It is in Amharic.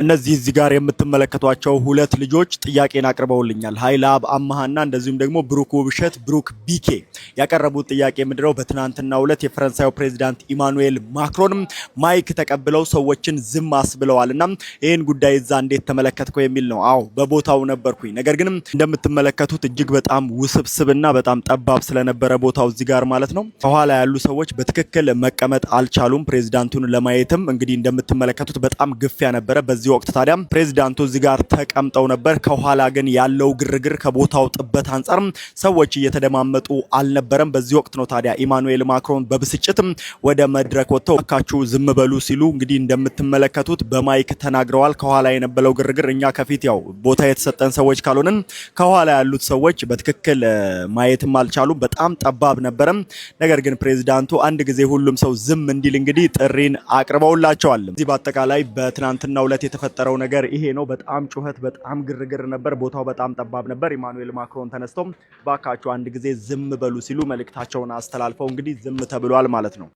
እነዚህ እዚህ ጋር የምትመለከቷቸው ሁለት ልጆች ጥያቄን አቅርበውልኛል። ሀይለአብ አማሃና እንደዚሁም ደግሞ ብሩክ ውብሸት ብሩክ ቢኬ ያቀረቡት ጥያቄ ምንድነው? በትናንትናው ዕለት የፈረንሳዩ ፕሬዚዳንት ኢማኑኤል ማክሮን ማይክ ተቀብለው ሰዎችን ዝም አስብለዋል እና ይህን ጉዳይ እዛ እንዴት ተመለከትከው የሚል ነው። አዎ፣ በቦታው ነበርኩኝ። ነገር ግን እንደምትመለከቱት እጅግ በጣም ውስብስብና በጣም ጠባብ ስለነበረ ቦታው እዚህ ጋር ማለት ነው፣ ከኋላ ያሉ ሰዎች በትክክል መቀመጥ አልቻሉም። ፕሬዚዳንቱን ለማየትም እንግዲህ እንደምትመለከቱት በጣም ግፊያ ነበረ። በዚህ ወቅት ታዲያ ፕሬዚዳንቱ እዚህ ጋር ተቀምጠው ነበር። ከኋላ ግን ያለው ግርግር ከቦታው ጥበት አንጻር ሰዎች እየተደማመጡ አልነበረም። በዚህ ወቅት ነው ታዲያ ኢማኑኤል ማክሮን በብስጭት ወደ መድረክ ወጥተው እባካችሁ ዝም በሉ ሲሉ እንግዲህ እንደምትመለከቱት በማይክ ተናግረዋል። ከኋላ የነበረው ግርግር እኛ ከፊት ያው ቦታ የተሰጠን ሰዎች ካልሆንን ከኋላ ያሉት ሰዎች በትክክል ማየትም አልቻሉም። በጣም ጠባብ ነበረም። ነገር ግን ፕሬዚዳንቱ አንድ ጊዜ ሁሉም ሰው ዝም እንዲል እንግዲህ ጥሪን አቅርበውላቸዋል። እዚህ በአጠቃላይ በትናንትናው ዕለት የተፈጠረው ነገር ይሄ ነው። በጣም ጩኸት፣ በጣም ግርግር ነበር። ቦታው በጣም ጠባብ ነበር። ኢማኑኤል ማክሮን ተነስተው ባካችሁ አንድ ጊዜ ዝም በሉ ሲሉ መልእክታቸውን አስተላልፈው እንግዲህ ዝም ተብሏል ማለት ነው።